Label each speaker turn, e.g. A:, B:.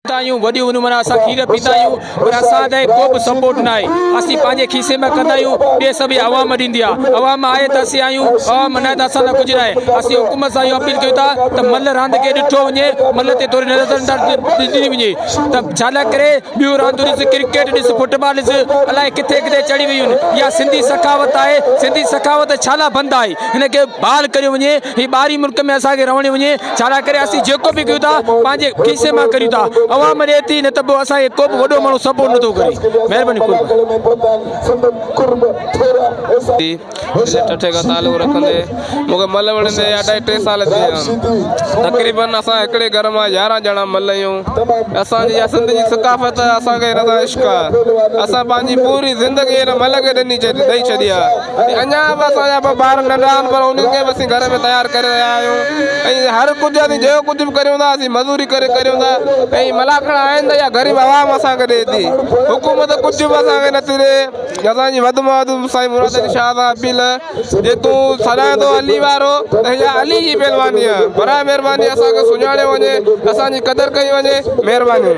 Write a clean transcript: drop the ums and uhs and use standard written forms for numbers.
A: پيتا آهيون وڏيون وڏيون معنيٰ اسان کير پيتا آهيون پر اسان تائين ڪو به سپورٽ نه آهي اسين پنهنجي کيسي مان ڪندا آهيون ٻئي سڀ عوام ڏيندي آهي عوام آهي ته اسين آهيون عوام نه آهي ته اسان لاء ڪجهه نه آهي اسين حڪومت سان اهو اپيل ڪيون ٿا ته مل راند کي ڏٺو وڃي مل تي ٿوري نظر انداز ڏني وڃي ته ڇا لاء ڪري ٻيون راندون ڏس ڪرڪيٽ ڏس فٽبال ڏس الائي ڪٿي ڪٿي چڙهي ويون آهن اها سنڌي سخاوت آهي سنڌي سخاوت ڇا لاء بند آهي هن کي بحال ڪريو وڃي هي ٻاهرين ملڪ ۾ اسان کي رهڻ وڃي ڇا لاء ڪري اسين جيڪو به ڪيون ٿا پنهنجي کيسي مان ڪريون ٿا عوام ڏي ٿي نه ته پوء اسان کي ڪو به وڏو ماڻهو سپورٽ نٿو ڪري مهرباني قربان.
B: ضلعي ٺٽي کان تعلق رکندي مون کي ملهه وڙهندي اڍائي ٽي سال ٿي ويا آهن تقريبن اسان هڪڙي گهر مان يارهن ڄڻا ملهه آهيون اسان جي اها سنڌ جي ثقافت آهي اسان کي هن سان عشق آهي اسان پنهنجي پوري زندگي هن ملهه کي ڏني ڏئي ڇڏي آهي اڃا به اسان جا ٻه ٻار ننڍا آهن پر انهن کي به اسين گهر ۾ تيار ڪري رهيا آهيون ۽ هر ڪجهه اسين جيڪو ڪجهه به ڪريون ٿا اسين مزوري ڪري ڪريون ٿا ۽ ملاکڙا آهن ته اها غريب عوام اسان کي ڏئي ٿي حڪومت ڪجهه به اسان کي نٿي ڏئي اسان جي وڌ ۾ وڌ سائين مراد علي شاهه سان اپيل جي تون سڏائين ٿو علي وارو ته اها علي جي پهلواني آهي براء مهرباني اسان کي سڃاڻيو وڃي اسان جي قدر ڪئي وڃي مهرباني.